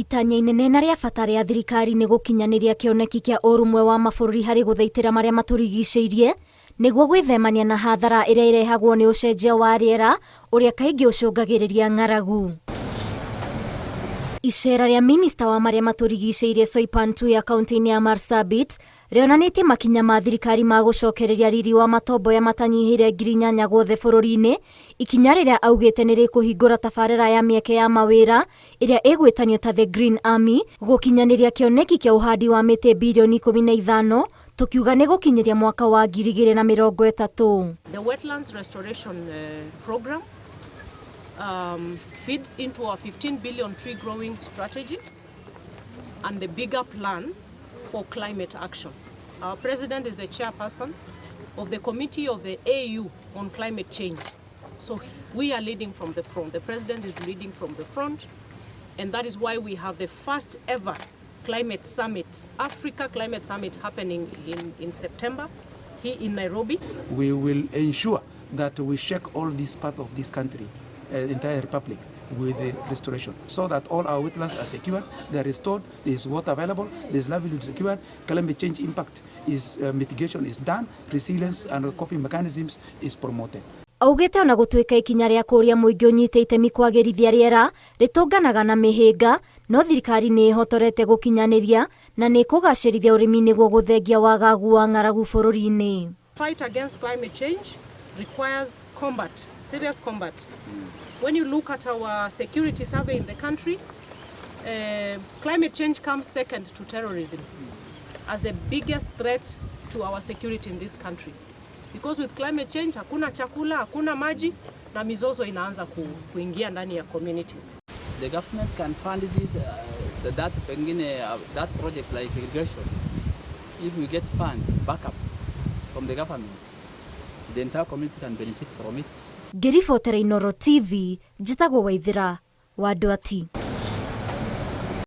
Itanya inene na rĩa bata rĩa thirikari nĩ gũkinyanĩria kĩoneki kĩa ũrũmwe wa mabũrũri harĩ gũthaitĩra marĩa matũrigicĩirie nĩguo gwĩthemania na hathara ĩrĩa ĩrehagwo nĩ ũcenjia wa rĩera ũrĩa kaingĩ ũcũngagĩrĩria ng'aragu. Iceera rĩa minista wa marĩa matũrigicĩirie Soipan Tuya kaunti-inĩ ya Marsabit rĩonanĩtie makinya ma thirikari ma gũcokereria riri wa matomboya matanyihĩire 8,000 guothe bũrũri-inĩ, ikinya rĩrĩa augĩte nĩ rĩkũhingũra tabarĩra ya mĩeke ya mawĩra ĩrĩa ĩgwĩtanio ta The Green Army, gũkinyanĩria kĩoneki kĩa ũhandi wa mĩtĩ birioni 15 tũkiuga nĩ gũkinyĩria mwaka wa 2030. The wetlands restoration program feeds into our 15 billion tree growing strategy and the bigger plan for climate action. Our president is the chairperson of the committee of the AU on climate change. So we are leading from the front. The president is leading from the front, and that is why we have the first ever climate summit, Africa Climate Summit, happening in September here in Nairobi. We will ensure that we shake all this part of this country, entire republic, with the restoration, so that all our wetlands are secured, they are restored, there is water available, there is livelihood secured, climate change impact is mitigation is done, resilience and coping mechanisms is promoted. Augĩte ona gũtuĩka ikinya rĩa kũũria mũingĩ ũnyite itemi kwagĩrithia rĩera rĩtũnganaga na mĩhĩnga, no thirikari nĩ ĩhotorete gũkinyanĩria na nĩ ĩkũgacĩrithia ũrĩmi nĩguo gũthengia wagagu wa ng'aragu bũrũri-inĩ. Fight against climate change requires combat, serious combat. When you look at our security survey in the country, climate change comes second to terrorism as the biggest threat to our security in this country. Because with climate change, hakuna chakula, hakuna maji, na mizozo inaanza kuingia ndani ya communities. The government can fund this, that pengine, that project like irrigation. If we get fund backup from the government, the entire community can benefit from it. Ngĩribotera Inooro TV, njĩtagwo Waithĩra wa Ndwati.